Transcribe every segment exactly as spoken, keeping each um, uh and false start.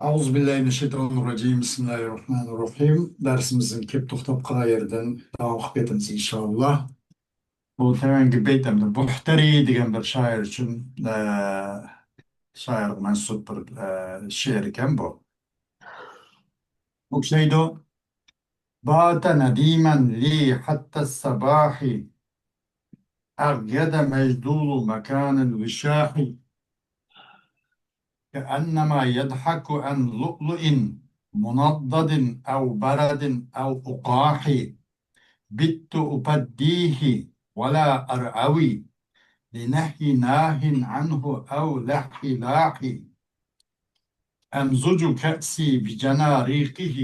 أعوذ بالله من الشيطان الرجيم. بسم الله الرحمن الرحيم. دەرسىمىزنىڭ كېلىپ توختاپ قالغان يېرىدىن داۋام قىلىپ كېتىمىز، ئىنشائاللا. بۇ تۆۋەنكى بەيت ئەمدى بۇھتەرى دېگەن بىر شائىر ئۈچۈن، ئە، شائىرغا مەنسۇپ بىر، ئە، شېئىر ئىكەن بۇ. بۇ دەيدۇ: بات نديما لي حتى الصباح، أغيد مجدول مكان الوشاح، كأنما يضحك عن لؤلؤ منضد أو برد أو أقاح. بت أفديه ولا أرعوي لنهي ناه عنه أو لح لاح. أمزج كأسي بجنى ريقه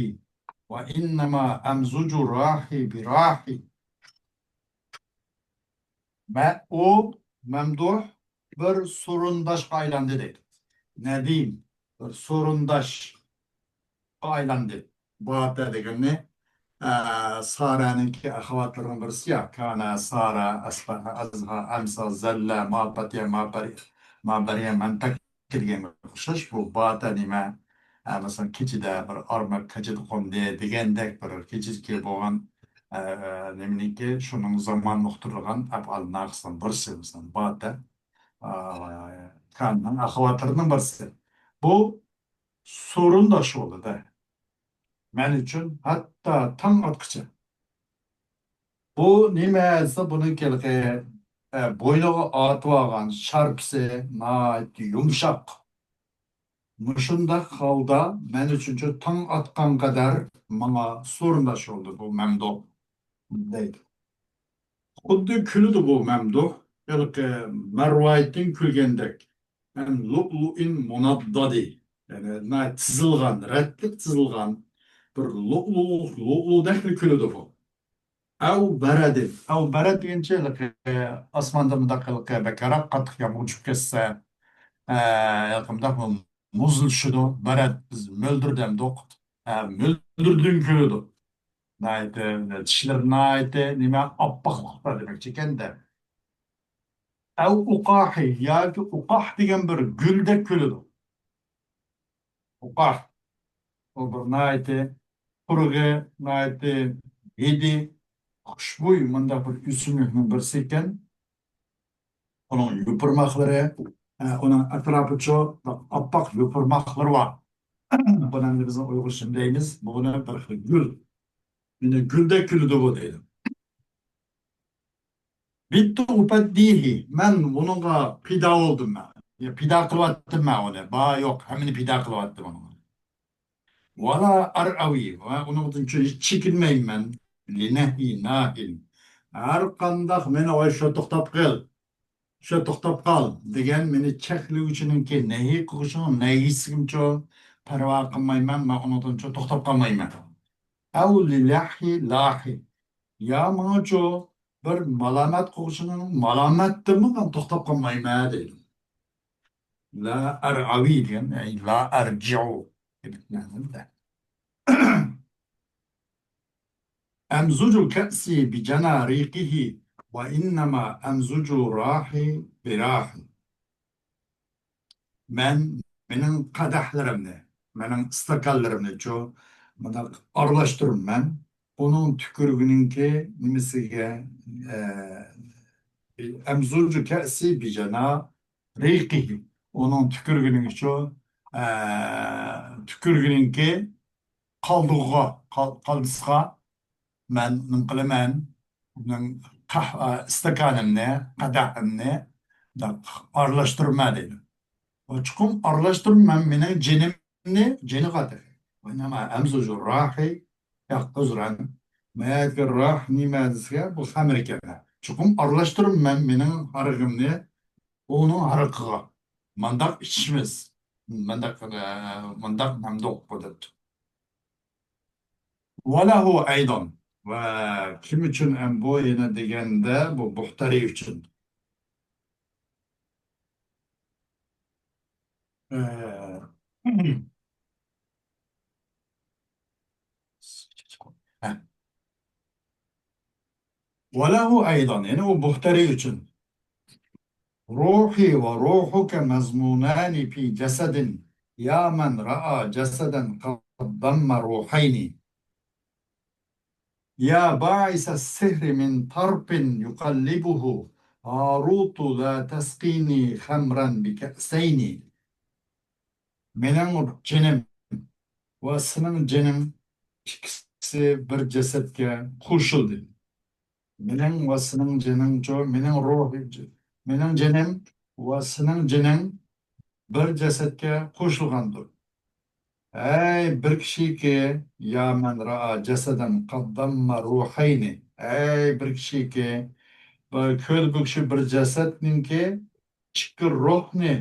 وإنما أمزج راحي براحي. مە-، ئۇ مەمدۇھ بىر سورۇنداشقا ئايلاندى دەيدۇ. نەدىم، بىر سورۇنداشقا ئايلاندى. باتە دېگەننى، ئە، سارەنىڭكى ئەخۋاتلىرىنىڭ بىرسى يا. كانە، سارە، ئەسبەھە، ئەزھا، ئەمسا، زەللە، مابەتىيە، مابەر-، مابەرىيە، مەنتەك دېگەنگە ئوخشاش. بۇ باتە نېمە؟ ئە، مەسىلەن، كېچىدە بىر ئارماق كېچىدە قوندى دېگەندەك بىر كېچىدىكى بولغان، ئە، نېمىنىڭكى، شۇنىڭ زاماننى ئۇقتۇرىدىغان ئەپئال ناقىسنىڭ بىرسى، مەسىلەن، باتە، ئە، كاننىڭ ئەخۋاتلىرىنىڭ بىرسى. بۇ سورۇنداش بولدى-دە مەن ئۈچۈن ھەتتا تاڭ ئاتقىچە. بۇ نېمە دېسە، بۇنىڭكى ھېلىقى، ئە، بوينىغا ئارتىۋالغان شارپىسى ناھايىتى يۇمشاق. مۇشۇنداق ھالدا مەن ئۈچۈنچۇ تاڭ ئاتقان قەدەر ماڭا سورۇنداش بولدى بۇ مەمدۇھ، دەيدۇ. خۇددى كۈلىدۇ بۇ مەمدۇھ، ھېلىقى مەرۋايىتتىن كۈلگەندەك. مەن لۇئلۇئىن مۇناددادى. يەنى ناھايىتى تىزىلغان، رەتلىك تىزىلغان بىر لۇئلۇ، لۇئلۇدەكلا كۈلىدۇ بۇ. ئەۋ بەرەدى. ئەۋ بەرەد دېگەنچە ھېلىقى ئاسماندا مۇنداق ھېلىقى بەكرەك قاتتىق يامغۇر چۈشۈپ كەتسە، ئە، ھېلىقى مۇنداق مۇزلىشىدۇ. بەرەد، بىز مۆلدۈر دەمدۇق. ئە، مۆلدۈردىن كۈلىدۇ. ناھايىتى چىشلىرى ناھايىتى نېمە، ئاپئاقلىقتا دېمەكچى ئىكەن-دە. ئەۋ ئۇقاھى ياكى ئۇقاھ دېگەن بىر گۈلدەك كۈلىدۇ. ئۇقاھ. ئۇ بىر ناھايىتى پۇرىقى، ناھايىتى ھىدى، خۇشبۇي مۇنداق بىر ئۆسۈملۈكنىڭ بىرسى ئىكەن. ئۇنىڭ يوپۇرماقلىرى، ئە، ئۇنىڭ ئەتراپىچۇ بىر ئاپئاق يوپۇرماقلىرى بار. بۇنى ئەمدى بىزنىڭ ئۇيغۇرچە دەيمىز. بۇنى بىر خىل گۈل. مېنى گۈلدەك كۈلىدۇ بۇ دەيدۇ. بىتتۇ ئۇپەددىھى، مەن ئۇنىڭغا پىدا بولدۇم مەن. يا، پىدا قىلىۋەتتىم مەن ئۇنى. بار يوق، ھەممىنى پىدا قىلىۋەتتىم ئۇنىڭغا. ۋالا ئەرئەۋى، ۋە ئۇنىڭدىن چۆ-، ھېچ چېكىنمەيمەن. لىنەھى ناھىن. ھەر قانداق مېنى، ۋاي، شۇ توختاپ قىل، شۇ توختاپ قال دېگەن مېنى چەكلىگۈچىنىڭكى نەھى قىلغۇچىنىڭ نەھىسىگىمچۇ پەرۋا قىلمايمەن، مەن ئۇنىڭدىنچۇ توختاپ قالمايمەن. ئەۋ لىلەھى لاھى. يا ماڭىچۇ بىر مالامەت قىلغۇچىنىڭ مالامەتتىنمۇ مەن توختاپ قالمايمەن دەيدۇ. لا ئەرئەۋى دېگەن، ئەي لا ئەرجىئۇ دېمەك مەنىدە. ئەمزۇجۇ كەئسى بىجەنا رىقىھى ۋە ئىننەما ئەمزۇجۇ راھى بىراھى. مەن مېنىڭ قەدەھلىرىمنى، مېنىڭ ئىستاكانلىرىمنىچۇ مۇنداق ئارىلاشتۇرىمەن. ئۇنىڭ تۈكۈرۈكىنىڭكى نېمىسىگە، ئە، ئەمزۇجۇ كەئسى بىجەنا رىقىھى. ئۇنىڭ تۈكۈرۈكىنىڭكىچۇ، ئە، تۈكۈرۈكىنىڭكى قالدۇقىغا، قال-، قالدىسىغا مەن نېمە قىلىمەن؟ مېنىڭ قەھ-، ئىستاكانىمنى، قەدەھىمنى ئارىلاشتۇرىمەن دەيدۇ. چوقۇم ئارىلاشتۇرىمەن مېنىڭ جېنىمنى جېنىغا دەيدۇ. ئەمزۇجۇ راھى، ياق، ئۆزرەن. مەيەتكە راھ نېمە دېسە، بۇ خەمىر ئىكەن. چوقۇم ئارىلاشتۇرىمەن مېنىڭ ھارىقىمنى ئۇنىڭ ھارىقىغا. مانداق ئىچىشىمىز. مانداق، ئە، مانداق مەمدۇھ بۇ دەپتۇ. ۋەلەھۇ ئەيدان. ۋە كىم ئۈچۈن ئەم بۇ يەنە دېگەندە، بۇ بۇختەرى ئۈچۈن. ئە، ھە. ۋەلەھۇ ئەيدان، يەنى ئۇ بۇختەرى ئۈچۈن. روحي ورحك مضمونان في جسد، يا من رأى جسدا قد ضم روحين. يا باعث السحر من طرف يقلبه، هاروت لا تسقني خمرا بكأسين. مېنىڭ جېنىم ۋە سېنىڭ جېنىڭ ئىككىسى بىر جەسەتكە قوشۇلدى. مېنىڭ ۋە سېنىڭ جېنىڭچۇ، مېنىڭ روھىم، مېنىڭ جېنىم ۋە سېنىڭ جېنىڭ بىر جەسەتكە قوشۇلغاندۇر. ئەي بىر كىشىكى، يا من رأى جسدا قد ضم روحين. ئەي بىر كىشىكى، بىر كۆردى بۇ كىشى بىر جەسەتنىڭكى ئىككى روھنى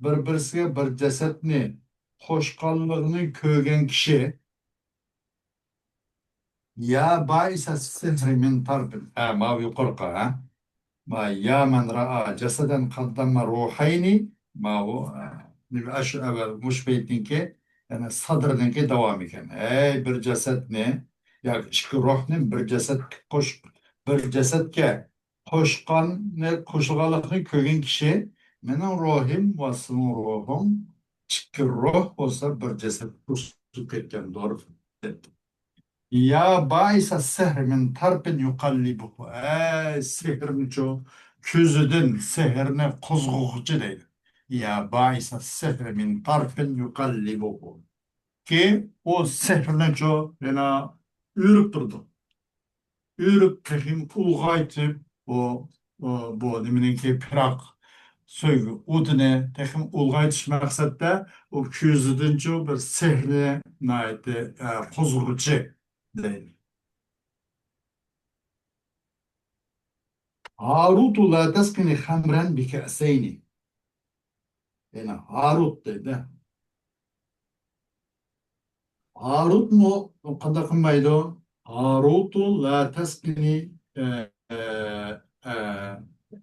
بىر-بىرسىگە، بىر جەسەتنى قوشقانلىقىنى كۆرگەن كىشى، يا بائس السحر من طرف. ھە، ماۋۇ يۇقىرىقى، ھە؟ ما يا من رأى جسدا قد ضم روحين، ماۋۇ، ھە، ئاشۇ ئەۋۋەل مۇشۇ بەيتنىڭكى، يەنى سادىرنىڭكى داۋامى ئىكەن. ھەي، بىر جەسەتنى ياكى ئىككى روھنى بىر جەسەتكە قوشۇپ، بىر جەسەتكە قوشقاننى، قوشۇلغانلىقىنى كۆرگەن كىشى، مېنىڭ روھىم ۋە سېنىڭ روھۇڭ ئىككى روھ بولسا بىر جەسەتكە قوشۇلۇپ كەتكەندۇر، دەپتۇ. يا بائس السحر من طرف يقلبه. ئەي سېھىرنىچۇ، كۆزىدىن سېھىرنى قوزغىغۇچى دەيدۇ. يا بائس السحر من طرف يقلبه. كى ئۇ سېھىرنىچۇ يەنە ئۆرۈپ تۇرىدۇ. ئۆرۈپ تېخىمۇ ئۇلغايتىپ، بۇ، بۇ، بۇ نېمىنىڭكى پىراق سۆيگۈ ئوتىنى تېخىمۇ ئۇلغايتىش مەقسەتتە ئۇ كۆزىدىنچۇ بىر سېھىرنى ناھايىتى، ئە، قوزغىغۇچى دەيدۇ. هاروت لا تسقني خمرا بكأسين. يەنى ھاروت دەيدۇ. ھاروتمۇ قانداق قىلمايدۇ؟ ھاروت لا تسقني، ئە، ئە، ئە،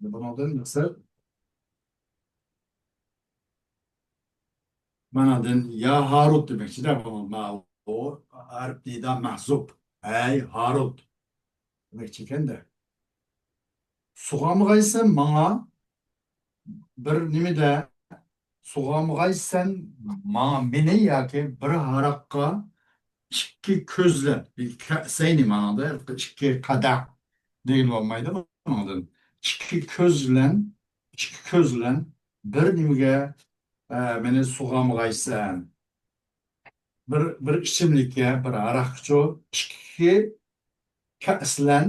بۇنىڭدىن مەقسەت، مانادىن يا ھاروت دېمەكچىدە، بۇ، ماۋۇ ھەرپ نىدا مەھزۇپ. ھەي ھاروت دېمەكچى ئىكەندە. سۇغارمىغايسەن ماڭا بىر نېمىدە، سۇغارمىغايسەن ماڭا، مېنى ياكى بىر ھاراققا ئىككى كۆز بىلەن، بىر كەسەينى ماڭىدا، ئىككى قەدەھ دېگىلى بولمايدۇ بۇنىڭدىن. ئىككى كۆز بىلەن، ئىككى كۆز بىلەن بىر نېمىگە، ئە، مېنى سۇغارمىغايسەن. بىر، بىر ئىچىملىككە، بىر ھاراققىچۇ ئىككى كەس بىلەن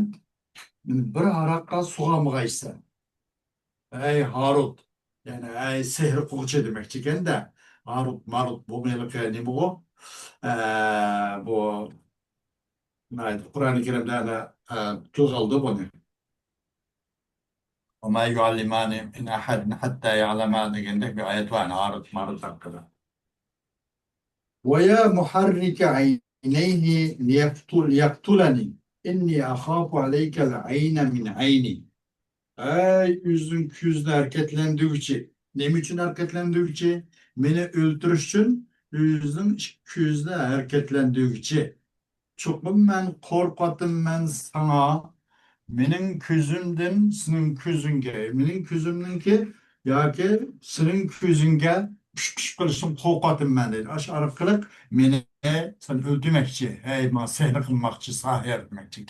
مېنى بىر ھاراققا سۇغارمىغايسەن. ئەي ھاروت، يەنى ئەي سېھىر قىلغۇچى دېمەكچى ئىكەندە. ھاروت، ماروت بۇ ھېلىقى نېمە بۇ؟ ئە، بۇ ناھايىتى قۇرئانى كەرىمدە ئەنە، ئە، تىلغا ئالدى بۇنى. وما يعلمان من أحد حتى يقولا دېگەندەك بىر ئايەت بار، ھاروت، ماروت ھەققىدە. ويا محرك عينيه ليقتل-، ليقتلني، إني أخاف عليك العين من عيني. ئەي ئۆزىنىڭ كۆزىنى ھەرىكەتلەندۈرگۈچى. نېمە ئۈچۈن ھەرىكەتلەندۈرگۈچى؟ مېنى ئۆلتۈرۈش ئۈچۈن ئۆزىنىڭ ئىككى كۆزىنى ھەرىكەتلەندۈرگۈچى. چوقۇم مەن قورقۇۋاتىمەن ساڭا، مېنىڭ كۆزۈمدىن سېنىڭ كۆزۈڭگە، مېنىڭ كۆزۈمنىڭكى ياكى سېنىڭ كۆزۈڭگە پىشىپ پىشىپ قېلىشتىن قورقۇۋاتىمەن دەيدۇ. ئاشۇ ئارقىلىق مېنى سەن ئۆلتۈرمەكچى، ھەي، ماڭا سېھىر قىلماقچى، ساھىر دېمەكچى.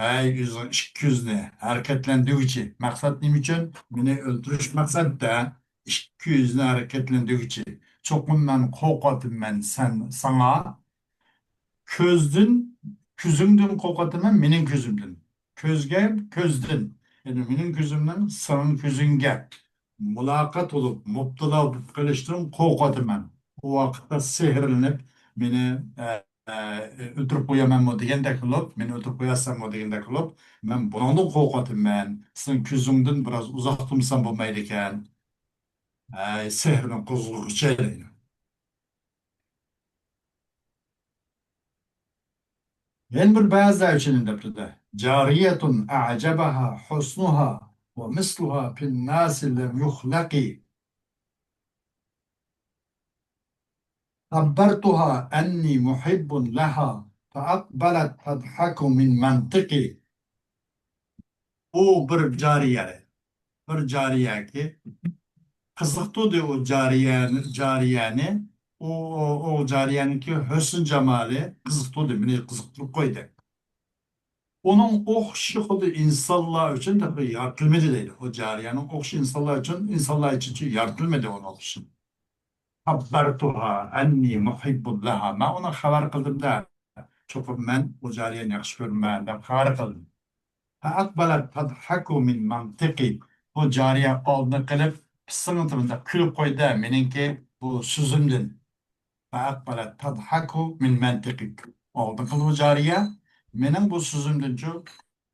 ھەي، ئۆزىنىڭ ئىككى كۆزىنى ھەرىكەتلەندۈرگۈچى. مەقسەت نېمە ئۈچۈن؟ مېنى ئۆلتۈرۈش مەقسەتتە ئىككى كۆزىنى ھەرىكەتلەندۈرگۈچى. چوقۇم مەن قورقۇۋاتىمەن سەن، ساڭا. كۆزدىن، كۆزۈڭدىن قورقۇۋاتىمەن، مېنىڭ كۆزۈمدىن. كۆزگە، كۆزدىن. يەنى مېنىڭ كۆزۈمنىڭ سېنىڭ كۆزۈڭگە مۇلاقات بولۇپ، مۇپتىلا بولۇپ قېلىشتىن قورقۇۋاتىمەن. ئۇ ۋاقىتتا سېھىرلىنىپ، مېنى، ئە، ئە، ئۆلتۈرۈپ قويامەنمۇ دېگەندەك قىلىپ، مېنى ئۆلتۈرۈپ قويارسەنمۇ دېگەندەك قىلىپ، مەن بۇنىڭدىن قورقۇۋاتىمەن. سېنىڭ كۆزۈڭدىن بىراز ئۇزاقتا تۇرمىسام بولمايدىكەن. ئەي، سېھىرنىڭ قوزغىغۇچى دەيدۇ. يەنە بىر بەزىلەر ئۈچۈن دەپتۇ-دە. جارية أعجبها حسنها ومثلها في الناس لم يخلق. خبرتها أني محب لها فأقبلت تضحك من منطقي. ئۇ بىر جارىيە، بىر جارىيەكى قىزىقتۇردى ئۇ جارىيەنى، جارىيەنى. ئۇ، ئۇ، ئۇ جارىيەنىڭكى ھۆسن جامالى قىزىقتۇردى، مېنى قىزىقتۇرۇپ قويدى. ئۇنىڭ ئوخشىشى خۇددى ئىنسانلار ئۈچۈن تېخى يارىتىلمىدى دەيدۇ. ئۇ جارىيەنىڭ ئوخشىشى ئىنسانلار ئۈچۈن، ئىنسانلار ئۈچۈن يارىتىلمىدى ئۇنىڭ ئوخشىشى. خبرتها أني محب لها. مەن ئۇنىڭغا خەۋەر قىلدىم-دە، چوقۇم مەن ئۇ جارىيەنى ياخشى كۆرىمەن دەپ خەۋەر قىلدىم. فأقبلت تضحك من منطقي. بۇ جارىيە ئالدىنى قىلىپ، پىسسىڭىدە مۇنداق كۈلۈپ قويدى مېنىڭكى بۇ سۆزۈمدىن. فأقبلت تضحك من منطقي. ئالدىن قىلدى بۇ جارىيە مېنىڭ بۇ سۆزۈمدىنچۇ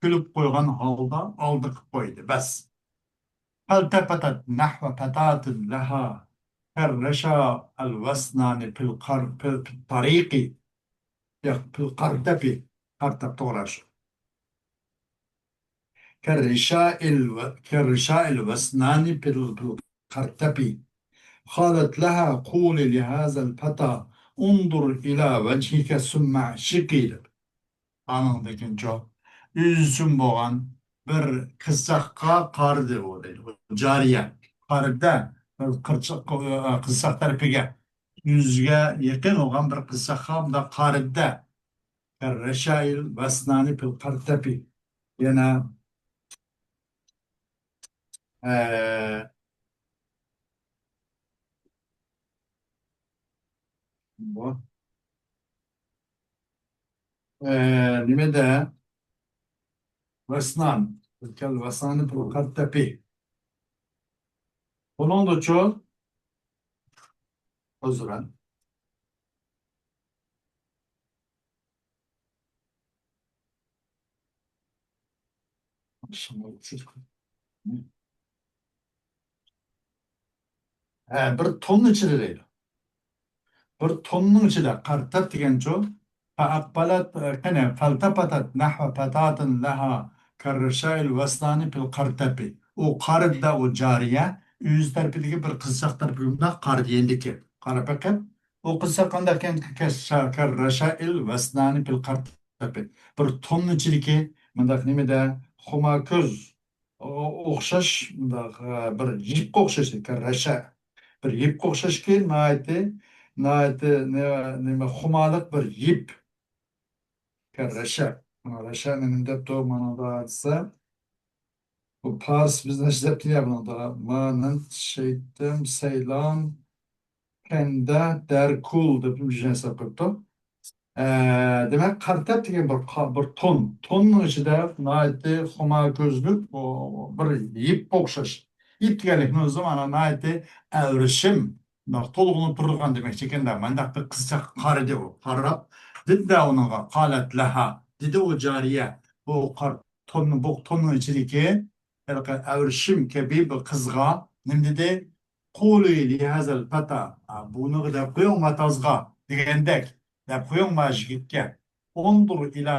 كۈلۈپ قويغان ھالدا ئالدىن قىلىپ قويدى. بەس. فالتفتت نحو فتاة لها كالرشاء الوسنان في القر-، في، في الطريق. ياق، في القرتف. قرتف توغرا شۇ. كالرشاء الو-، كالرشاء الوسنان في ال-، في القرتف. قالت لها: قولي لهذا الفتى انظر إلى وجهك ثم أعشقي، دەپ. ئانىڭدىن كېيىنچۇ، ئۆزىچۈن بولغان بىر قىزچاققا قارىدى ئۇ دەيدۇ. جارىيە قارىدى بىر قىرچاق-، قىزچاق تەرىپىگە. يۈزگە يېقىن بولغان بىر قىزچاققا مۇنداق قارىدى. كالرشاء الوسنان في القرتف. يەنە، ئە، بۇ، ئە، نېمىدە؟ ۋەسنان. كالوسنان في القرتف. بۇنىڭدىچۇ، ئۆزرەن. ھە، بىر توننىڭ ئىچىدە دەيدۇ. بىر توننىڭ ئىچىدە قارتاپ دېگەنچۇ؟ فأقبلت، قېنى، فالتفتت نحو فتاة لها كالرشاء الوسنان في القرتف. ئۇ قارىدى، ئۇ جارىيە ئۆزى تەرىپىدىكى بىر قىزچاق تەرىپىگە مۇنداق قارىدى يېنىدىكى. قاراپ بېقىپ، ئۇ قىزچاق قانداق ئىكەن؟ كالرشاء الوسنان في القرتف. بىر توننىڭ ئىچىدىكى مۇنداق نېمىدە، خۇما كۆز ئوخشاش، مۇنداق، بىر يىپقا ئوخشاش، رەشە. بىر يىپقا ئوخشاشكى، ناھايىتى، ناھايىتى نېمە، نېمە، خۇمالىق بىر يىپ. رەشە. رەشە نېمە دەپتۇ مانىدا دېسە، بۇ پارس بىز نەشە دەپتۇ يا بۇنىڭدا. مانىنت، شەيتىم، سەيلان، پەندە، دەركۇل دەپ بىر نەرسە قويۇپتۇ. ئە، دېمەك، قارتەپ دېگەن بىر قا-، بىر تون. توننىڭ ئىچىدە ناھايىتى خۇما كۆزلۈك، ئۇ، بىر يىپقا ئوخشاش. يىپ دېگەنلىكنىڭ ئۆزى مانا ناھايىتى ئەۋرىشىم، تولغىنىپ تۇرىدىغان دېمەكچىكەن-دە. مانداق بىر قىزچاققا قارىدى ئۇ. قاراپ، دېدى-دە ئۇنىڭغا، قالەت لەھا، دېدى ئۇ جارىيە، بۇ قار-، توننىڭ، بۇ توننىڭ ئىچىدىكى ھېلىقى ئەۋرىشىم كەبى بىر قىزغا نېمە دېدى؟ قۇلى لىھازەل پەتا، بۇنىڭغا دەپ قويۇڭ، ما تازغا دېگەندەك دەپ قويۇڭ ما يىگىتكە. ئۇنزۇر ئىلا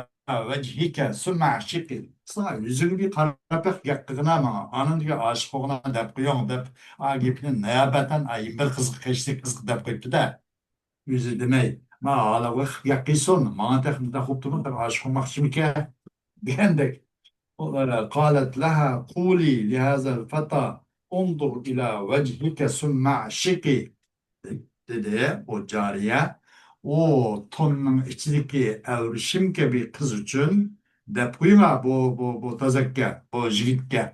ۋەجھىكە سۇممە ئەشىقى. ساڭا يۈزۈڭگە بىر قاراپ بېقىپ گەپ قىلغىنا ماڭا، ئاندىن كېيىن ئاشىق بولغىنا دەپ قويۇڭ دەپ، ئا گېپىنى نىيابەتەن ئا يەنە بىر قىزغا، كەچلىك قىزغا دەپ قويۇپتۇ-دە. ئۆزى دېمەي، ما ھالا ۋاقىت گەپ قىلسۇن، ماڭا تېخى مۇنداق بوپتۇمۇ، تېخى ئاشىق بولماقچىمىكەن دېگەندەك. قالەت لەھا قۇلى لىھازەل فەتا ئۇنزۇر ئىلا ۋەجھىكە سۇممە ئەشىقى، دېدى ئۇ جارىيە. ئۇ توننىڭ ئىچىدىكى ئەۋرىشىم كەبى قىز ئۈچۈن دەپ قويۇڭا بۇ، بۇ، بۇ تازەككە، بۇ يىگىتكە.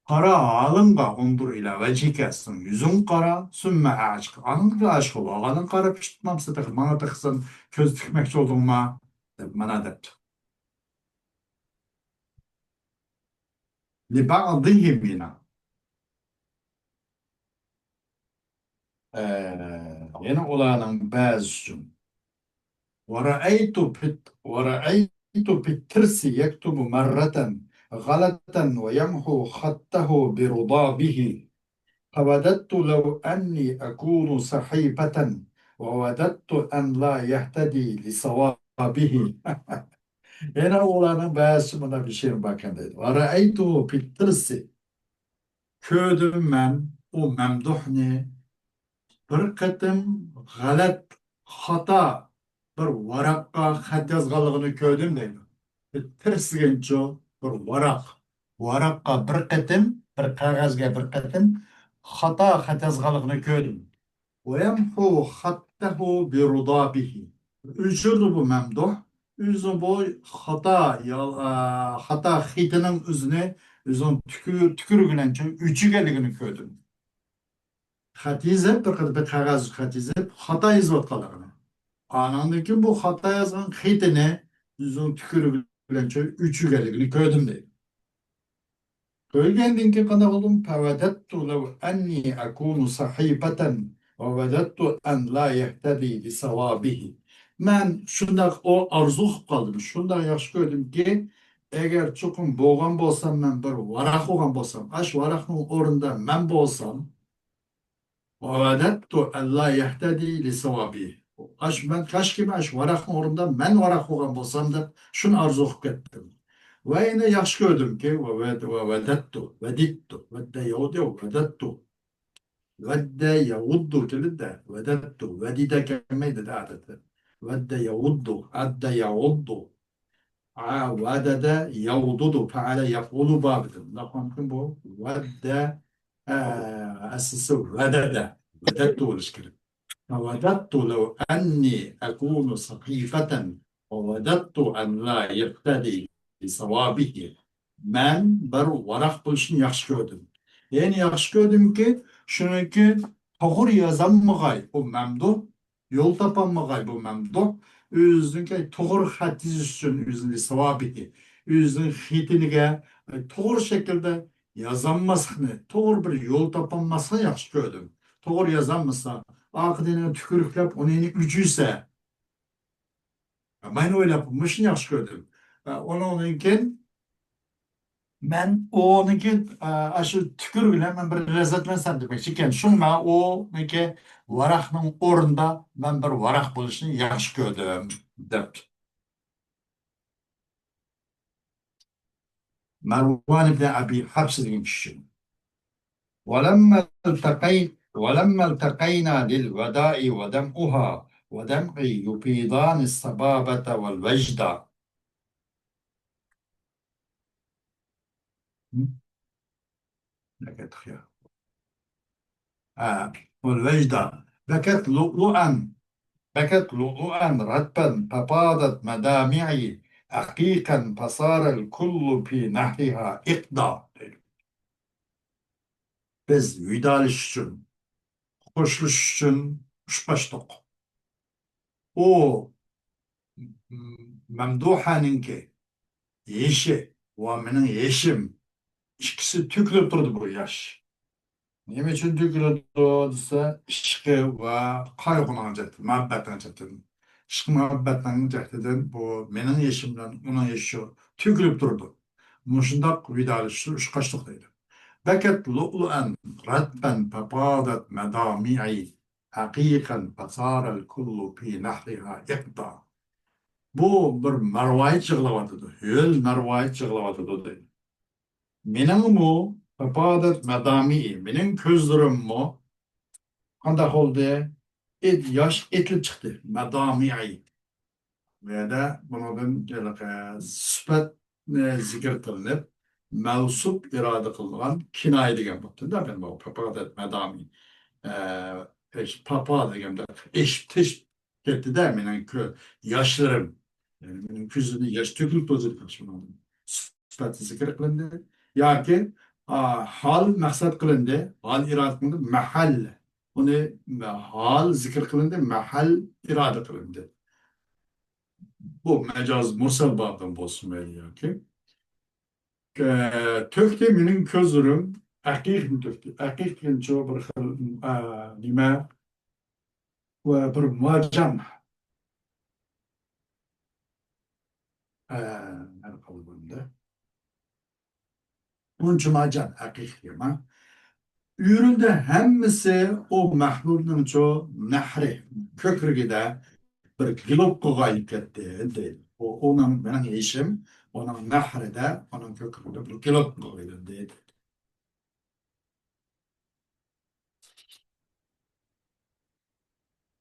قارا ھالىڭغا، ئۇنزۇر ئىلا ۋەجھىكە، سېنىڭ يۈزۈڭگە قارا، سۈممە ئەشىق، ئاندىن ئاشىق بول. ئاندىن قاراپ ئىش تۇتمامسەن تېخى، ماڭا تېخى سەن كۆز تىكمەكچى بولدۇڭما؟ دەپ مانا دەپتۇ. لبعضهم، يەنە، ئە، يەنە ئۇلارنىڭ بەزىسى. ورأيت في، ورأيت في الترس يكتب مرة غلطا ويمحو خطه برضابه. فوددت لو أني أكون صحيفة ووددت أن لا يهتدي لصوابه. يەنە ئۇلارنىڭ بەزىسى مۇنداق بىر شېئىرى باركەن دەيدۇ. ورأيته في الترس. كۆردۈم مەن ئۇ مەمدۇھنى بىر قېتىم غەلەت، خاتا بىر ۋاراققا خەت يازغانلىقىنى كۆردۈم دەيدۇ. بىر تىرس دېگەنچۇ، بىر ۋاراق. ۋاراققا بىر قېتىم، بىر قەغەزگە بىر قېتىم خاتا خەت يازغانلىقىنى كۆردۈم. ويمحو خطه برضا به. ئۆچۈرىدۇ بۇ مەمدۇھ. ئۆزىنىڭ بۇ خاتا، يال-، ئا، خاتا خېتىنىڭ ئۆزىنى، ئۆزىنىڭ تۈكۈر-، تۈكۈرۈك بىلەن ئۆچۈرگەنلىكىنى كۆردۈم. خەت يېزىپ، بىر قېتىم بىر قەغەز خەت يېزىپ، خاتا يېزىۋاتقانلىقىنى. ئانىڭدىن كېيىن بۇ خاتا يازغان خېتىنى ئۆزىنىڭ تۈكۈرۈك بىلەن ئۆچۈرگەنلىكىنى كۆردۈم دەيدۇ. كۆرگەندىن كېيىن قانداق بولدۇم؟ فوددت لو أني أكون صحيفة ووددت أن لا يهتدي لصوابه. مەن شۇنداق ئۇ ئارزۇ قىلىپ قالدىم. شۇنداق ياخشى كۆردۈمكى، ئەگەر چوقۇم بولغان بولسام، مەن بىر ۋاراق بولغان بولسام، ئاش ۋاراقنىڭ ئورنىدا مەن بولسام، ووددت أن لا يهتدي لصوابه. ئاش مەن كاشكى ئاش ۋاراقنىڭ ئورنىدا مەن ۋاراق بولغان بولسام دەپ شۇنى ئارزۇ قىلىپ كەتتىم. ۋە يەنە ياخشى كۆردۈمكى، ۋە، ۋە، ۋە، ۋەدەتتۇ، ۋەدىتتۇ، ۋەددە يەۋدۇ، ۋەدەتتۇ. ۋەددە يەۋۇددۇ كېلىدۇ، ۋەدەتتۇ، ۋەدىدە كەلمەيدۇ ئادەتتە. ۋەددە يەۋۇددۇ، ئەددە يەۋۇددۇ. ئا، ۋەدەدە يەۋدۇدۇ، پەئەلە يەپئۇلۇ بابىدىن. مۇنداق مۇمكىن بۇ. ۋەددە، ئە، ئەسلىسى ۋەدەدە. ۋەدەتتۇ بولۇشى كېرەك. وددت لو أني أكون صحيفة ووددت أن لا يهتدي لصوابه. مەن بىر ۋاراق بولۇشنى ياخشى كۆردۈم. يەنى ياخشى كۆردۈمكى، شۇنىڭكى توغرا يازالمىغاي ئۇ مەمدۇھ، يول تاپالمىغاي بۇ مەمدۇھ، ئۆزىنىڭكى توغرا خەت يېزىش ئۈچۈن ئۆزىنى ساۋابىتى، ئۆزىنىڭ خېتىنىگە، ئە، توغرا شەكىلدە يازالماسلىقنى، توغرا بىر يول تاپالماسلىقنى ياخشى كۆردۈم. توغرا يازالمىسا، ئارقىدىن تۈكۈرۈكلەپ ئۇنى ئۈجۈيسە، مەن ئويلاپ، مۇشۇنى ياخشى كۆردۈم. ئە، ئۇنىڭدىن كېيىن مەن ئۇنىڭكى، ئە، ئاشۇ تۈكۈرۈك بىلەن مەن بىر لەززەتلەنسەم دېمەكچىكەن. شۇڭا مەن ئۇنىڭكى ۋاراقنىڭ ئورنىدا مەن بىر ۋاراق بولۇشنى ياخشى كۆردۈم، دەپتۇ. مەرۋان ئىبنى ئەبى ھەفس دېگەن كىشى. ولما التقي-، ولما التقينا للوداع ودمعها، ودمعي يفيضان الصبابة والوجد. بكت خيا. آه. والوجد. بكت لؤلؤا، بكت لؤلؤا رطبا ففاضت مدامعي، عقيقا فصار الكل في نحرها عقدا. بىز ۋىدالىشىش ئۈچۈن، خوشلىشىش ئۈچۈن ئۇچراشتۇق. ئۇ مەمدۇھانىڭكى يېشى ۋە مېنىڭ يېشىم ئىككىسى تۆكۈلۈپ تۇرىدۇ بۇ ياش. نېمە ئۈچۈن تۆكۈلىدۇ دېسە، ئىشقى ۋە قايغۇنىڭ جەھىتىدىن، مۇھەببەتنىڭ جەھىتىدىن. ئىشق مۇھەببەتنىڭ جەھىتىدىن بۇ مېنىڭ يېشىم بىلەن ئۇنىڭ يېشى تۆكۈلۈپ تۇرىدۇ. مۇشۇنداق ۋىدالىشىشتا ئۇچراشتۇق دەيدۇ. بكت لؤلؤا رطبا ففاضت مدامعي، عقيقا فصار الكل في نحرها عقدا. بۇ بىر مەرۋايىت يىغلاۋاتىدۇ، ھۆل مەرۋايىت يىغلاۋاتىدۇ دەيدۇ. مېنىڭمۇ ففاضت مدامعي، مېنىڭ كۆزلىرىممۇ قانداق بولدى؟ ئېت-، ياش ئېتىلىپ چىقتى. مدامعي. بۇ يەردە بۇنىڭدىن ھېلىقى سۈپەتنى زىكىر قىلىنىپ، مەۋسۇپ ئىرادە قىلىنغان كىنايە دېگەن بوپتۇ-دە، مەن بۇ پاپا دەپ مەدامى، ئە، ئېش-، پاپا دېگەندە ئېشىپ تېشىپ كەتتى-دە مېنىڭ كۆ-، ياشلىرىم. يەنى مېنىڭ كۆزۈمدىن ياش تۆكۈلۈپ تۇردى دېمەكچى بۇنىڭدىن. سۈپەت زىكىر قىلىندى. ياكى، ئا، ھال مەقسەت قىلىندى، ھال ئىرادە قىلىندى، مەھەل. ئۇنى ھال زىكىر قىلىندى، مەھەل ئىرادە قىلىندى. بۇ مەجاز مۇرسەل بابىدىن بولسۇن مەيلى ياكى. ئە، تۆكتى مېنىڭ كۆزلىرىم، ئەقىقنى تۆكتى. ئەقىق دېگەنچۇ بىر خىل، ئە، نېمە؟ ۋە بىر مارجان. ئە، نەدە قالدى بۇندا؟ ئۇنچە مارجان ئەقىق دېگەن. ئۆرۈلدى ھەممىسى ئۇ مەھبۇبنىڭچۇ نەھرى، كۆكرىكىدە بىر گىلوپكىغا ئايلىنىپ كەتتى، دەيدۇ. ئۇ، ئۇنىڭ، مېنىڭ يېشىم ئۇنىڭ نەھرىدە، ئۇنىڭ كۆكرىكىدە بىر گىلوپكىغا ئايلاندى، دەيدۇ.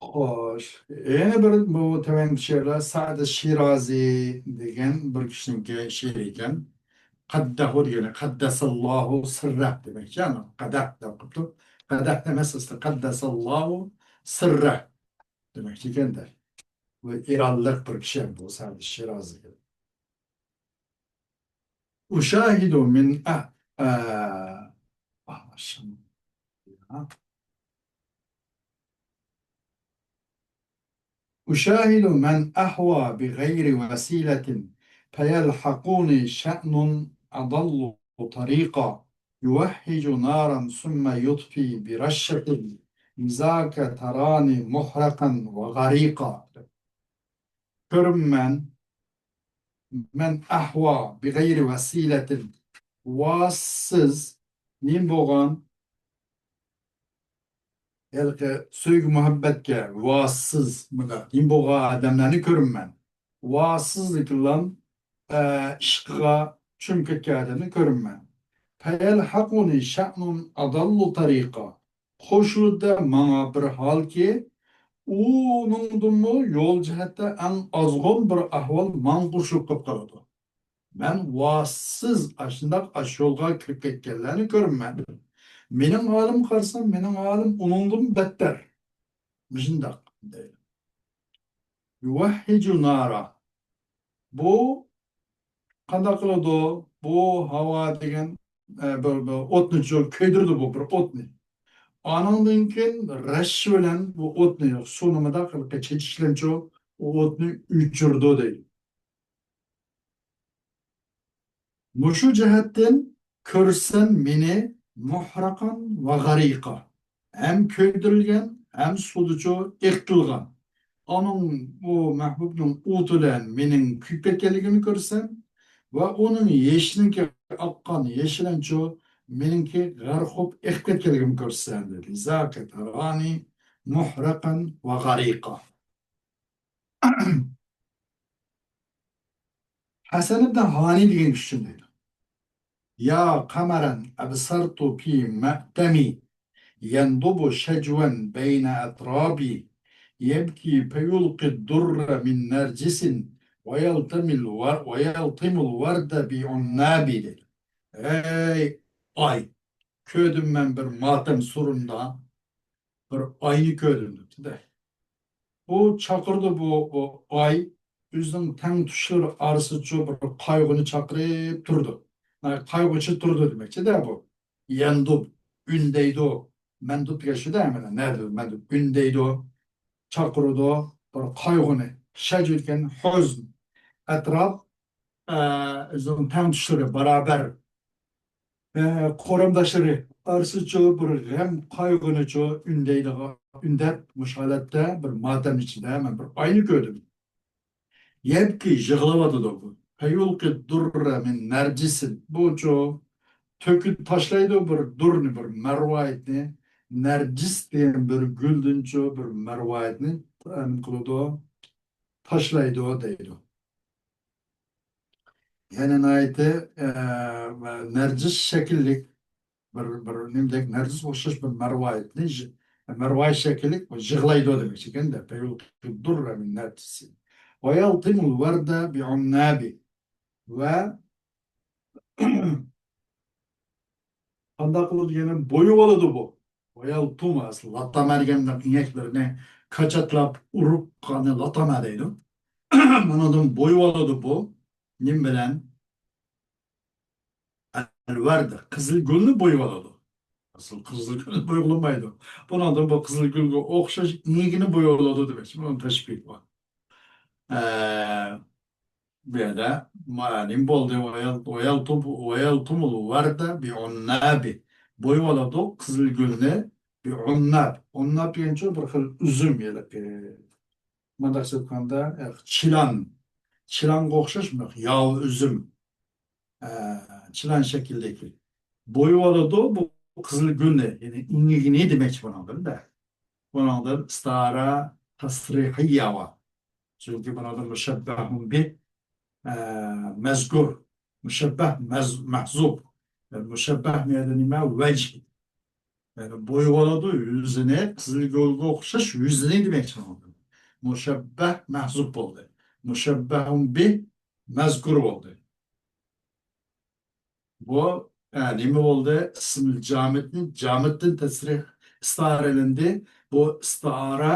خوش. يەنە بىر بۇ تۆۋەنكى شېئىرلار سەئدى شىرازى دېگەن بىر كىشىنىڭكى شېئىرى ئىكەن. قەددەھۇ دېگىنى، قەددەسەللاھۇ سىررەھ دېمەكچى، يەنى قەدەھ دەپ قىپتۇ. قەدەھ ئەمەس، ئەسلى قەددەسەللاھۇ سىررەھ دېمەكچىكەن-دە. بۇ ئىرانلىق بىر كىشى بۇ سەدى شىرازى. أشاهد من أ-، آه، آه، شم-، أشاهد من أهوى بغير وسيلة، فيلحقني شأن أضل طريقا، يوهج نارا ثم يطفي برشة، لذاك تراني محرقا وغريقا. كۆرىمەن، مەن ئەھۋا بىغەيرى ۋەسىلەتىن، ۋاسىتىسىز نېمە بولغان، ھېلىقى سۆيگۈ مۇھەببەتكە ۋاسىتىسىز مۇنداق نېمە بولغان ئادەملەرنى كۆرىمەن. ۋاسىتىسىزلىك بىلەن، ئە، ئىشقىغا چۈمۈپ كەتكەن ئادەمنى كۆرىمەن. فيلحقني شأن أضل طريقا. قوشۇلدى ماڭا بىر ھالكى، ئۇنىڭدىنمۇ يول جەھەتتە ئەڭ ئازغۇن بىر ئەھۋال ماڭا قوشۇلۇپ قېلىپ قالىدۇ. مەن ۋاسىتىسىز ئاشۇنداق ئاشۇ يولغا كىرىپ كەتكەنلەرنى كۆرىمەن. مېنىڭ ھالىمغا قارىسام، مېنىڭ ھالىم ئۇنىڭدىن بەتتەر. مۇشۇنداق دەيدۇ. يوهج نارا. بۇ قانداق قىلىدۇ؟ بۇ ھاۋا دېگەن، ئە، بىر، بىر ئوتنى چۇ-، كۆيدۈرىدۇ بۇ بىر ئوتنى. ئانىڭدىن كېيىن رەش بىلەن بۇ ئوتنى، سۇنى مۇنداق قىلىپ چېچىش بىلەنچۇ، ئۇ ئوتنى ئۆچۈرىدۇ دەيدۇ. مۇشۇ جەھەتتىن كۆرسەم مېنى مۇھرىقان ۋە غەرىقا، ھەم كۆيدۈرۈلگەن، ھەم سۇدىچۇ ئېقىتىلغان. ئۇنىڭ، ئۇ مەھبۇبنىڭ ئوتى بىلەن مېنىڭ كۆيۈپ كەتكەنلىكىمنى كۆرسەم ۋە ئۇنىڭ يېشىنىڭكى ئاققان يېشى بىلەنچۇ مېنىڭكى غەرق بولۇپ ئېقىپ كەتكەنلىكىمنى كۆرسەم، دېدى. لذاك تراني محرقا وغريقا. ھەسەن ئىبن ھانى دېگەن كىشى شۇنداق دەيدۇ. يا قمرا أبصرت في مأتمي، يندب شجوا بين أترابي، يبكي فيلقي الدر من نرجس، ويلتم الور-، ويلطم الورد بعنابي دەيدۇ. ئەي ئاي، كۆردۈم مەن بىر ماتەم سورۇندا، بىر ئاينى كۆردۈم دەپتۇ-دە. بۇ چاقىرىدۇ، بۇ، بۇ ئاي ئۆزىنىڭ تەڭتۇشلىرى ئارىسىدىچۇ بىر قايغۇنى چاقىرىپ تۇرىدۇ. ھە، قايغۇچى تۇرىدۇ دېمەكچى-دە بۇ. يەندۇب، ئۈندەيدۇ. مەندۇب دېگەن شۇ-دە، مانا، نەدۇ، مەندۇب، ئۈندەيدۇ، چاقىرىدۇ، بىر قايغۇنى. شەجۋ دېگەن ھۆزن. ئەتراپ، ئە، ئۆزىنىڭ تەڭتۇشلىرى، بارابەر، ئە، قورامداشلىرى ئارىسىچۇ بىر غەم قايغۇنىچۇ ئۈندەيدىغان، ئۈندەپ، مۇشۇ ھالەتتە بىر ماتەم ئىچىدە مەن بىر ئاينى كۆردۈم. يەبكى، يىغلاۋاتىدۇ بۇ. فيلقي الدر من نرجس. بۇچۇ تۆكۈپ تاشلايدۇ بىر دۇرنى، بىر مەرۋايىتنى. نەرجىس دېگەن بىر گۈلدىنچۇ بىر مەرۋايىتنى نېمە قىلىدۇ؟ تاشلايدۇ دەيدۇ. يەنى ناھايىتى، ئە، نەرجىس شەكىللىك بىر، بىر نېمىدەك، نەرجىسكە ئوخشاش بىر مەرۋايىتنى، مەرۋايىت شەكىللىك يىغلايدۇ دېمەكچىكەن-دە. فيلقي الدر من نرجس. ويلطم الورد بعنابي. ۋە قانداق قىلىدۇ يەنە؟ بويىۋالىدۇ بۇ. ۋەيەلتۇمۇ، ئەسلى لاتاما دېگەن ئىنەكلىرىنى كاچاتلاپ ئۇرۇپ قانى لاتاما دەيدۇ. مانا بويىۋالىدۇ بۇ. نېمە بىلەن؟ ئەلۋەردە، قىزىل گۈلنى بويىۋالىدۇ. ئەسلى قىزىل گۈلنى بويىۋالمايدۇ. بۇنىڭدىن بۇ قىزىل گۈلگە ئوخشاش ئىنىكىنى بويىۋالىدۇ دېمەكچى. بۇنىڭ تەشبىھى بار. ئە، بۇ يەردە ما-، نېمە بولدى؟ ۋەيەل-، ۋەيەلتۇم-، ۋەيەلتۇمۇل ۋەردە بىئۇننابى. بويىۋالىدۇ قىزىل گۈلنى بىئۇنناب. ئۇنناب دېگەنچۇ بىر خىل ئۈزۈم، ھېلىقى، مۇنداقچە ئېيتقاندا، ئە، چىلان. چىلانغا ئوخشاش ياۋا ئۈزۈم. ئە، چىلان شەكىلدىكى. بويىۋالىدۇ بۇ قىزىل گۈلنى، يەنى ئىنىكىنى دېمەكچى بۇنىڭدىن-دە. بۇنىڭدىن ئىستارە تەسرىھىيە بار. چۈنكى بۇنىڭدا مۇشەببەھۇن بىھ، ئە، مەزكۇر. مۇشەببەھ مەز-، مەھزۇب. يەنى مۇشەببەھ نېمە؟ ۋەجھ. يەنى بويىۋالىدۇ يۈزىنى، قىزىل گۈلگە ئوخشاش يۈزىنى دېمەكچى بۇنىڭدا. مۇشەببەھ مەھزۇب بولدى. مۇشەببەھۇن بىھ مەزكۇر بولدى. بۇ، ئە، نېمە بولدى؟ ئىسمىل جامىدنى جامىدتىن تەسرىھ، ئىستىئارە ئېلىندى. بۇ ئىستىئارە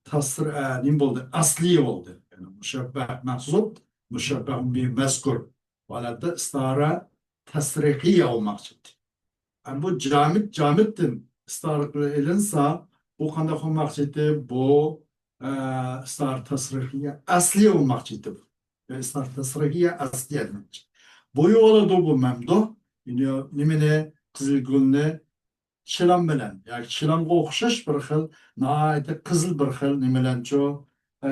تەسرىخ، ئە، نېمە بولدى؟ ئەسلىي بولدى. يەنى مۇشەببەھ مەھزۇپ، مۇشەببەھۇن بىھى مەزكۇر. بۇ ھالەتتە ئىستىئارە تەسرىخىيە بولماقچى. ئەمما بۇ جامىد، جامىدتىن ئىستىئارە قىلىپ ئېلىنسا، بۇ قانداق بولماقچى؟ بۇ، ئە، ئىستىئارە تەسرىخىيە ئەسلىيە بولماقچى. ئىستىئارە تەسرىخىيە ئەسلىيە دېمەكچى. بويىۋالىدۇ بۇ مەمدۇھ. نېمىنى؟ قىزىل گۈلنى چىلان بىلەن ياكى چىلانغا ئوخشاش بىر خىل، ناھايىتى قىزىل بىر خىل نېمە بىلەنچۇ، ئە،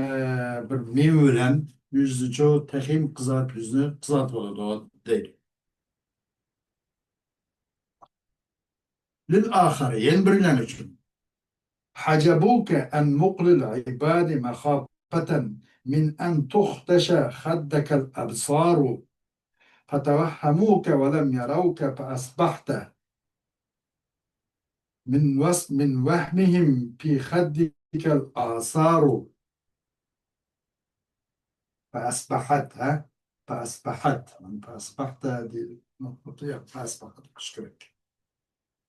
بىر مېۋە بىلەن يۈزنىچۇ تېخىمۇ قىزارتىپ، يۈزنى قىزارتىۋالىدۇ دەيدۇ. للآخر، يەنە بىرلەر ئۈچۈن. حجبوك عن مقل العباد مخافة من أن تخدش خدك الأبصار، فتوهموك ولم يروك فأصبحت من وس-، من وهمهم في خدك الآثار. فأصبحت، ها؟ فأصبحت. فأصبحت دي، فأصبحت.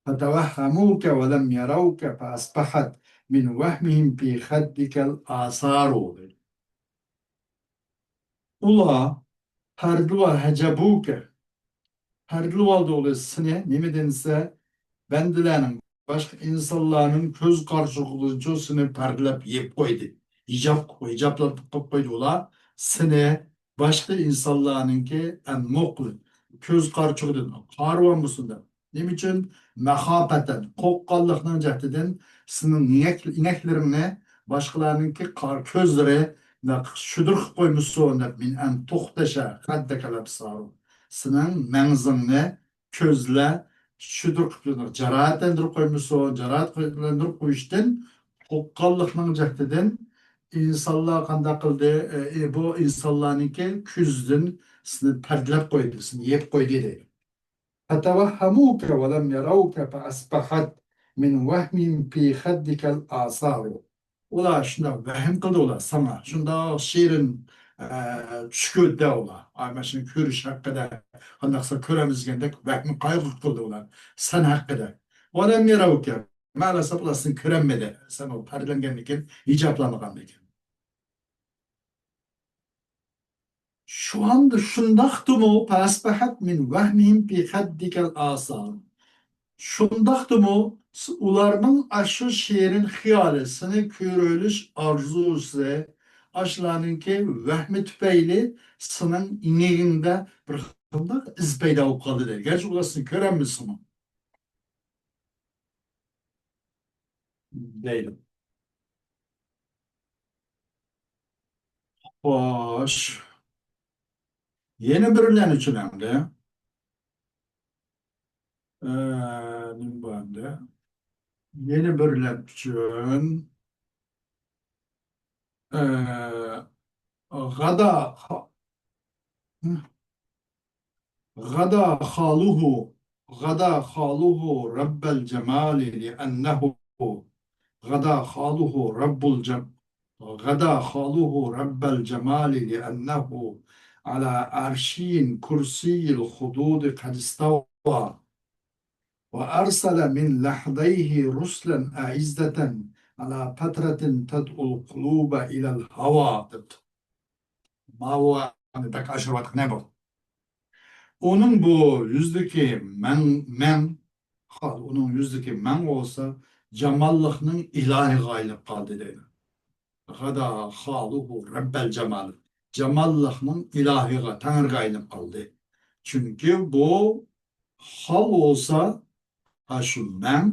فتوهموك ولم يروك فأصبحت من وهمهم في خدك الآثار. ئۇلار پەردىلىۋال، ھەجەبۇكە، پەردىلىۋالدى ئۇلار سېنى. نېمە دېسە، بەندىلەرنىڭ، باشقا ئىنسانلارنىڭ كۆز قارىچۇقىدىنچۇ سېنى پەردىلەپ يېپىپ قويدى. ھىجاب، ھىجابلاپ قويۇپ قويدى ئۇلار سېنى باشقا ئىنسانلارنىڭكى ئەنمۇقلى كۆز قارىچۇقىدىن قارىۋالمىسۇن دەپ. نېمە ئۈچۈن؟ مەخاپەتەن، قورققانلىقنىڭ جەھىتىدىن سېنىڭ ئىنەك-، ئىنەكلىرىڭنى باشقىلارنىڭكى قارا كۆزلىرى شۈدۈر قىلىپ قويمىسۇن دەپ، مىن ئەن تۇختەشە خەددەكەل ئەبسارۇ. سېنىڭ مەڭزىڭنى كۆزلەر شۈدۈر قىلىپ، جاراھەتلەندۈرۈپ قويمىسۇن، جاراھەتلەندۈرۈپ قويۇشتىن قورققانلىقنىڭ جەھىتىدىن ئىنسانلار قانداق قىلدى؟ ئى، بۇ ئىنسانلارنىڭكى كۆزىدىن سېنى پەردىلەپ قويدى، سېنى يېپىپ قويدى دەيدۇ. فتوهموك ولم يروك فأصبحت من وهمهم في خدك الآثار. ئۇلار شۇنداق ۋەھىم قىلدى ئۇلار ساڭا. شۇنداق شېرىن، ئە، چۈش كۆردى ئۇلار. ئاي، مانا شۇنى كۆرۈش ھەققىدە، قانداقسا كۆرەمىز دېگەندەك ۋەھىم قايغۇ قىلدى ئۇلار سەن ھەققىدە. ولم يروك. مەلاسا ئۇلار سېنى كۆرەلمىدى. سەن ئۇ پەردىلەنگەندىن كېيىن، ھىجابلانغاندىن كېيىن. شۇ ئاندا شۇنداقتىمۇ، فأصبحت من وهمهم في خدك الآثار. شۇنداقتىمۇ، س-، ئۇلارنىڭ ئاشۇ شېرىن خىيالى، سېنى كۆرۈۋېلىش ئارزۇسى، ئاشۇلارنىڭكى ۋەھمى تۈپەيلى سېنىڭ ئىنىگىڭدە بىر قانداق ئىز پەيدا بولۇپ قالدى دەيدۇ. گەرچە ئۇلار سېنى كۆرەلمىسىمۇ. دەيدۇ. خوش. يەنە بىرلەرنى چۈشىنەمدى. ئە، نېمە بار ئەمدى؟ يەنە بىرلەر ئۈچۈن، ئە، غدا، غدا خاله، غدا خاله رب الجمال لأنه، غدا خاله رب الجم-، غدا خاله رب الجمال لأنه على عرشي كرسي الخدود قد استوى. وأرسل من لحديه رسلا أعزة على فترة تدعو القلوب إلى الهوى دەپتۇ. ماۋۇ بەك ئاشۇرۇۋاتقىنى بۇ. ئۇنىڭ بۇ يۈزىدىكى مەڭ، مەڭ، ئۇنىڭ يۈزىدىكى مەڭ بولسا جاماللىقنىڭ ئىلاھىغا ئايلىنىپ قالدى دەيدۇ. غدا خالۇھۇ رەببەل جامال. جاماللىقنىڭ ئىلاھىغا، تەڭرىگە ئايلىنىپ قالدى. چۈنكى بۇ خال بولسا، ھا، شۇ مەڭ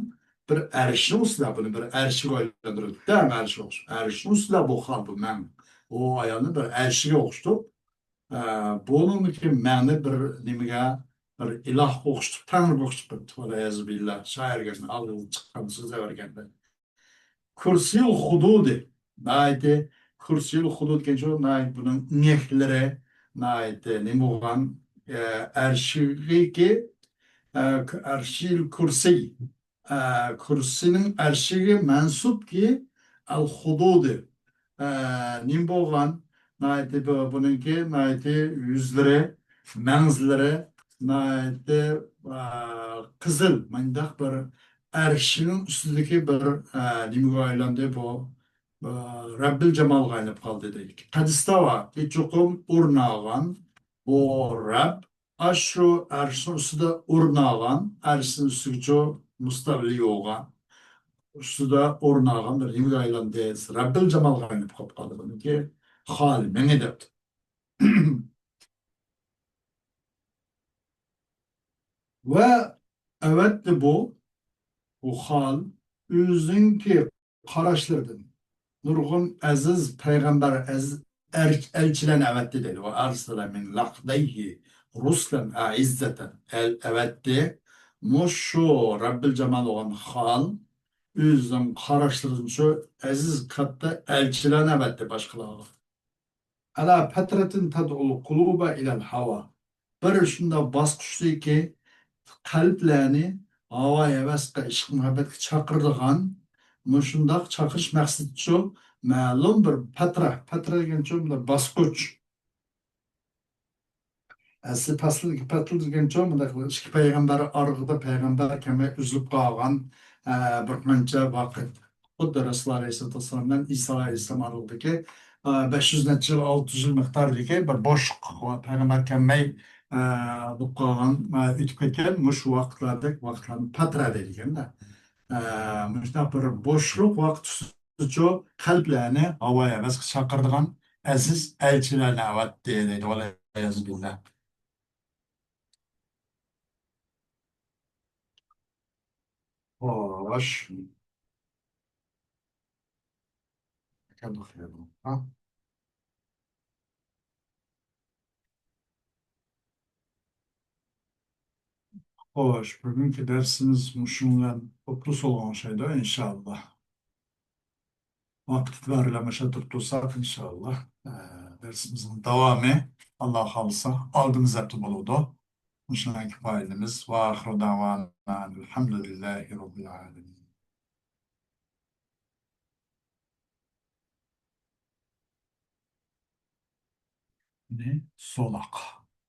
بىر ئەرشنىڭ ئۈستىدە، بۇنى بىر ئەرشىگە ئايلاندۇرۇپتۇ، ھەم ئەرشىگە ئوخشاپ. ئەرشنىڭ ئۈستىدە بۇ خال، بۇ مەڭ. ئۇ ئايالنى بىر ئەرشىگە ئوخشىتىپ، ئە، بۇنىڭدىكى مەڭنى بىر نېمىگە، بىر ئىلاھقا ئوخشىتىپ، تەڭرىگە ئوخشىتىپ قويۇپتۇ. ۋەلىيەزۇ بىللا، شائىرگە ئاغزىدىن چىققان سۆزلەۋەرگەندە. كۇرسىيۇل خۇدۇدى. ناھايىتى كۇرسىيۇل خۇدۇد دېگەن شۇ، ناھايىتى بۇنىڭ ئىنەكلىرى ناھايىتى نېمە بولغان، ئە، ئەرشىگىكى، ئە، ئەرشىل كۇرسىي، ئە، كۇرسىنىڭ ئەرشىگە مەنسۇپكى ئەل خۇدۇدى. ئە، نېمە بولغان؟ ناھايىتى بۇ، بۇنىڭكى ناھايىتى يۈزلىرى، مەڭزىلىرى ناھايىتى، ئە، قىزىل، مۇنداق بىر ئەرشنىڭ ئۈستىدىكى بىر، ئە، نېمىگە ئايلاندى بۇ؟ ئە، رەببىل جامالغا ئايلىنىپ قالدى دەيدۇ. قەدىستاۋا، چوقۇم ئورناغان، بۇ رەب ئاشۇ ئەرشنىڭ ئۈستىدە ئورناغان، ئەرشنىڭ ئۈستىگىچۇ مۇستەۋلى بولغان، ئۈستىدە ئورناغان بىر نېمىگە ئايلاندى؟ رەببىل جامالغا ئايلىنىپ قالدى. بۇنىڭكى خالى مېڭە دەپتۇ. ۋە ئەۋەتتى بۇ، بۇ خال ئۆزىنىڭكى قاراشلىرىدىن نۇرغۇن ئەزىز پەيغەمبەر، ئەزىز ئەر-، ئەلچىلەرنى ئەۋەتتى دەيدۇ. ۋە ئەرسەلە مىن لەقدەيھى رۇسلەن ئەئىززەتەن. ئەل-، ئەۋەتتى. مۇشۇ رەببىل جامال بولغان خال ئۆزىنىڭ قاراشلىرىدىن شۇ ئەزىز كاتتا ئەلچىلەرنى ئەۋەتتى باشقىلارغا. ئەلا پەترەتىن تەدئۇل قۇلۇبە ئىلەل ھاۋا. بىر شۇنداق باسقۇچتىكى قەلبلەرنى ھاۋا-ھەۋەسكە، ئىشق-مۇھەببەتكە چاقىرىدىغان، مۇشۇنداق چاقىرىش مەقسىتىچۇ مەلۇم بىر پەترە، پەترە دېگەنچۇ بىر باسقۇچ. ئەسلى پەسىل، پەتىل دېگەنچۇ مۇنداق ئىككى پەيغەمبەر ئارىلىقىدا پەيغەمبەر كەلمەي ئۈزۈلۈپ قالغان، ئە، بىر قانچە ۋاقىت. خۇددى رەسۇلۇللا ئەلەيھىسسالاتۇ ۋەسسالام بىلەن ئىسا ئەلەيھىسسالام ئارىلىقىدىكى، ئە، بەش يۈز نەچچە يىل، ئالتە يۈز يىل مىقدارىدىكى بىر بوشلۇق، پەيغەمبەر كەلمەي، ئە، بولۇپ قالغان، ئە، ئۆتۈپ كەتكەن مۇشۇ ۋاقىتلاردەك ۋاقىتلارنى پەترە دەيدىكەن-دە. ئە، مۇشۇنداق بىر بوشلۇق ۋاقىت ئۈستىچۇ قەلبلەرنى ھاۋا-ھەۋەسكە چاقىرىدىغان ئەزىز ئەلچىلەرنى ئەۋەتتى دەيدۇ. ۋەلئىيازۇ بىللا. خوش. خوش، بۈگۈنكى دەرسىمىز مۇشۇ بىلەن ئوبدۇ سولغان ئوخشايدۇ، ئىنشائاللا. ۋاقىت ئېتىبارى بىلەن مۇشۇ تۇرۇپ تۇرساق، ئىنشائاللا، ئە، دەرسىمىزنىڭ داۋامى، ئاللا خالىسا، ئالدىمىز ھەپتە بولىدۇ. مۇشۇنىڭ پايدىمىز. ۋە ئاخىرۇ دەۋانا ئەنىلھەمدۇلىللاھى رەببىل ئالەمىن. نى سولاق.